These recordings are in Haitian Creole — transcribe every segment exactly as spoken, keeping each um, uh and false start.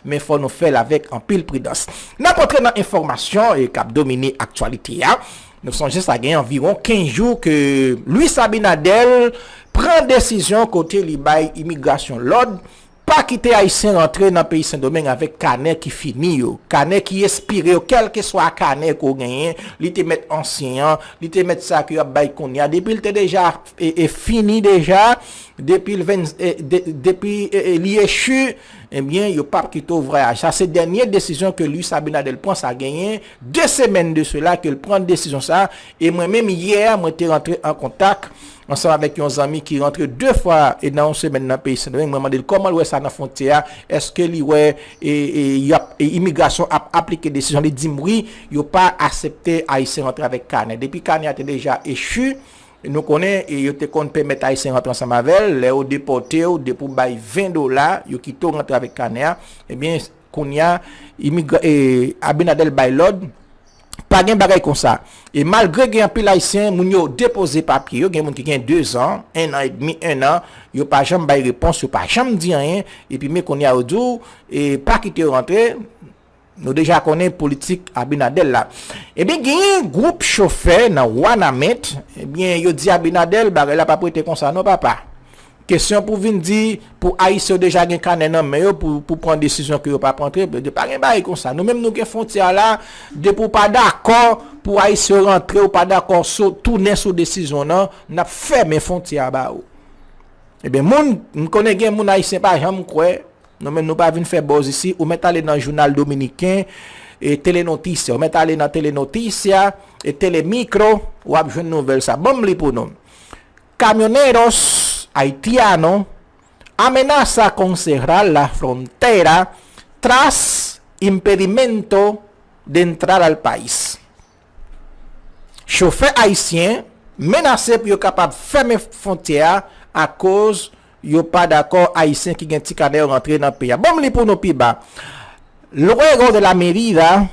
men fò nou fè l avèk anpil pridans. N ap antre nan enfòmasyon, e, k ap domine aktyalite a. Nou sonje sa gen anviwon kenz jou ke Luis Abinader pran desizyon kote li bay imigrasyon lòd pa kite Ayisyen rantre nan peyi Sendomeng avèk kanè ki fini yo, kanè ki espire yo, kèlkeswa kanè ke w genyen, li te mèt ansyen an, li te mèt sa ke y ap bay kounye a, depi l te deja e, e fini deja, depi l ven, e, de, depi e, e, li echi, ebyen, yo p ap kite w vwayaj. Sa se dènye desizyon ke Luis Abinader pran, sa genyen de semèn de sela ke l pran desizyon sa, e mwen menm yè a, mwen te rantre an kontak ansanm avèk yon zanmi ki rantre de fwa e nan yon semèn nan peyi Sendomeng, mwen mande l kòman l wè sa nan fwontyè a, èske li wè e, e, y ap, e, imigrasyon ap aplike desizyon, li di m wi, yo pa aksepte Ayisyen rantre avèk kanè. Depi kanè a te deja echi, nou konnen e yo te konn pèmèt Ayisyen rantre ansanm avè l, lè yo depòte w, depi w bay ven dola, yo kite w rantre avèk kanè a, ebyen, kounye a, imigra, e, Abinader bay lòd, pa gen bagay konsa. E malgre gen anpil Ayisyen, moun yo depoze papye yo, gen moun ki gen de zan, en an edmi, en an, yo pa janm bay repons, yo pa janm di anyen, epi men kounye a yo di w, e, pa kite yo rantre, nou deja konnen politik Abinader la. Ebyen, genyen gwoup chofè nan Wanament, ebyen, yo di Abinader, bagay la p ap rete konsa non, papa. Kesyon pou vin di, pou Ayisyen yo deja gen kanè nan men yo, pou, pou pran desizyon ke yo p ap rantre, yo pa gen bagay konsa. Nou menm nou gen fwontyè a la, depi w pa dakò pou Ayisyen yo rantre, ou pa dakò sou, tounen sou desizyon nan, n ap fèmen fwontyè a ba ou. Ebyen, moun, m konnen gen moun Ayisyen pa janm kwè, nou menm nou pa vin fè buzz isi, ou mèt ale nan jounal dominiken, e Tele Noticias, ou mèt ale nan Tele Noticias, e Telemicro, w ap jwenn nouvèl sa. Ban m li pou nou. Camioneros haitianos amenaza con cerrar la frontera tras impedimento de entrar al país. Chofè ayisyen menase pou yo kapab fèmen fwontyè a akoz yo pa dakò Ayisyen ki gen ti kanè yo rantre nan peyi a. Ban m li pou nou pi ba. Luego de la medida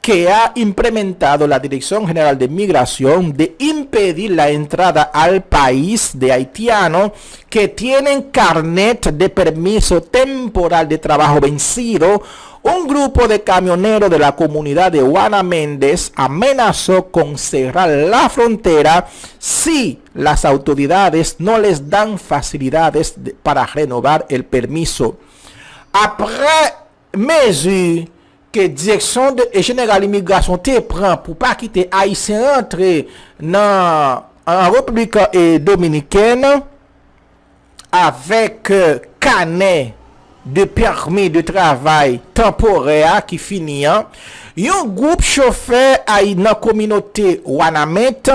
que ha implementado la Dirección General de Migración de impedir la entrada al país de haitianos que tienen carnet de permiso temporal de trabajo vencido, un grupo de camioneros de la comunidad de Juana Méndez amenazó con cerrar la frontera si las autoridades no les dan facilidades de, para renovar el permiso. Après mezi ke Direksyon de, e Jeneral Imigrasyon te pran pou pa kite Ayisyen rantre nan, an Repiblik, e, Dominikèn avèk, e, kanè de pèmi de travay tanporè a ki fini an, yon gwoup chofè ay-, nan kominote Wanament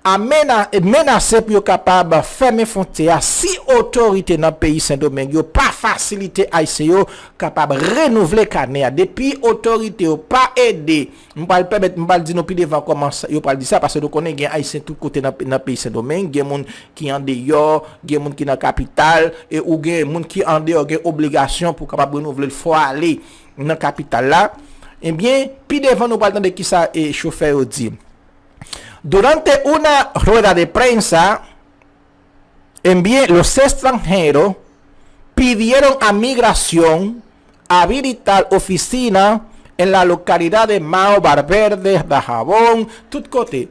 a mena-, menase pou yo kapab fèmen fwontyè a si otorite nan peyi Sendomeng yo pa fasilite Ayisyen yo kapab renouvle kanè a. Depi otorite yo pa ede, m pral pèmèt, m pral di nou pi devan kòman sa, yo pral di sa, paske nou konnen gen Ayisyen tout kote nan, nan peyi Sendomeng, gen moun ki andeyò, gen moun ki nan kapital, e ou gen moun ki andeyò, gen obligasyon pou kapab renouvle l, fò ale nan kapital la. Ebyen, pi devan nou pral tande kisa, e, chofè yo di. Durante una rueda de prensa, envié los extranjeros pidieron a migración habilitar oficina en la localidad de Mao, Valverde, Dajabón, tout kote.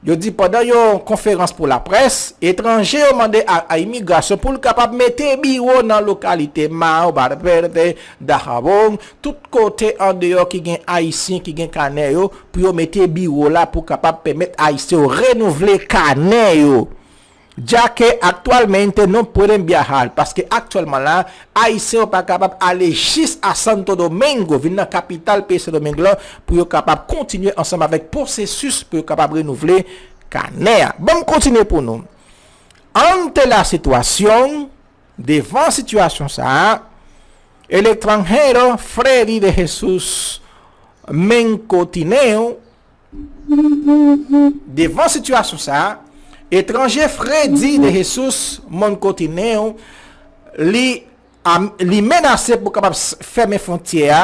Yo di pandan yon konferans pou laprès, etranje yo mande a, a imigrasyon pou l kapab mete biwo nan lokalite Mao, Valverde, Dajabón, tout kote andeyò ki gen Ayisyen ki gen kanè yo, pou yo mete biwo la pou kapab pèmèt Ayisyen yo renouvle kanè yo. Ya que actualmente no pueden viajar, paske aktyèlman la, Ayisyen yo pa kapab ale jis a Santo Domingo, vin nan kapital peyi Sendomeng lan, pou yo kapab kontinye ansanm avèk pwosesis pou yo kapab renouvle kanè a. Ban m kontinye pou nou. Ante la situación, devan sitiyasyon sa a, el extranjero Freddy de Jesus Mencotineo, devan sitiyasyon sa a, etranje Freddy de Jesus Mencotineo, li, a, li menase pou kapab s-, fèmen fwontyè a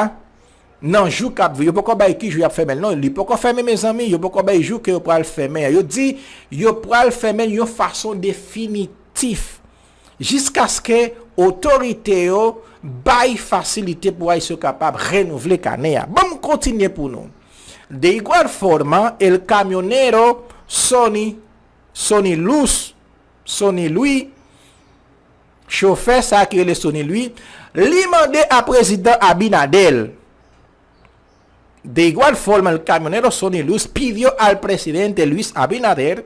nan jou k ap vini. Yo poko bay ki jou y ap fèmen l non. Li poko fèmen, mezanmi, yo poko bay jou ke yo pral fèmen an. Yo di yo pral fèmen l yon fason definitif. Jiskaske Otorite yo bay fasilite pou Ayisyen yo kapab renouvle kanè a. Ban m kontinye pou nou. De igual forma, el camionero Sony, Sony Luz, Sony Louis, chofè sa ki rele Sony Louis, li mande a Prezidan Abinader. De igual forma, el camionero Sony Luz pidió al presidente Luis Abinader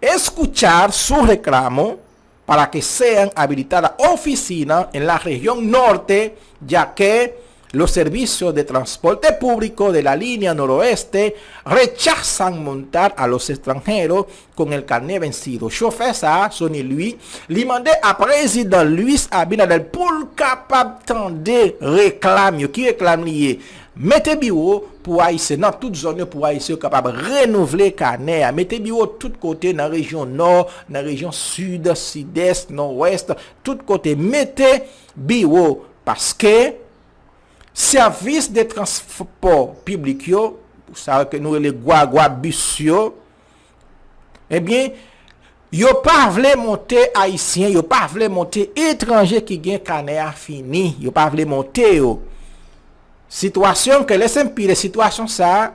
escuchar su reclamo para que sean habilitadas oficinas en la región norte, ya que los servicios de transporte público de la línea noroeste rechazan montar a los extranjeros con el carnet vencido. Chofè sa a, Sony Louis, li mande a Prezidan Luis Abinader pou l kapab tande reklam yo. Ki reklam li ye? Mete biwo pou Ayisyen nan tout zòn yo, pou Ayisyen yo kapab renouvle kanè a. Mete biwo tout kote nan rejyon Nò, nan rejyon Sid, Sidès, Nòwès, tout kote. Mete biwo, paske sèvis de transpò piblik yo, sa ke nou rele gwagwa, bis yo, ebyen, yo pa vle monte Ayisyen, yo pa vle monte etranje ki gen kanè a fini, yo pa vle monte yo. Sitwasyon ke lese m pile, sitwasyon sa a,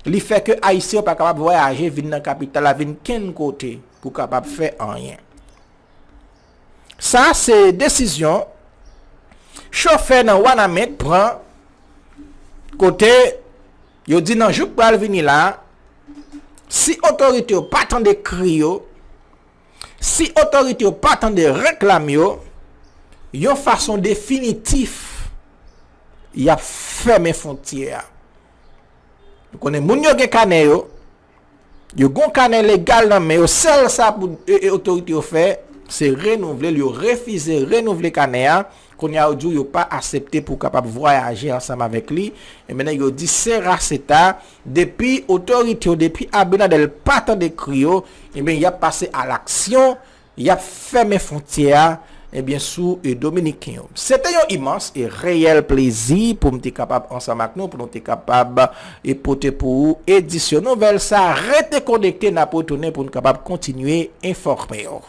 li fè ke Ayisyen yo pa kapab vwayaje vin nan kapital la, vin kenn kote pou kapab fè anyen. Sa se desizyon chofè nan Wanament pran, kote yo di nan jou k pral vini la, si otorite yo pa tande kri yo, si otorite yo pa tande reklam yo, yon fason definitif, y ap fèmen fwontyè a. Nou konnen moun yo gen kanè yo, yo gon kanè legal nan men yo, sèl sa pou e, e, otorite yo fè, se renouvle l, yo refize renouvle kanè a. Kounye a, yo di w yo pa aksepte pou w kapab vwayaje ansanm avèk li. E menm yo di se rase ta, depi otorite yo, depi Abinader pa tande kri yo, ebyen, y ap pase a laksyon, y ap fèmen fwontyè a, ebyen, sou e, Dominiken yo. Se te yon imans e reyèl plezi pou m te kapab ansanm ak nou, pou nou te kapab e pote pou ou edisyon nouvèl sa. Rete konekte, n ap retounen pou n kapab kontinye enfòme w.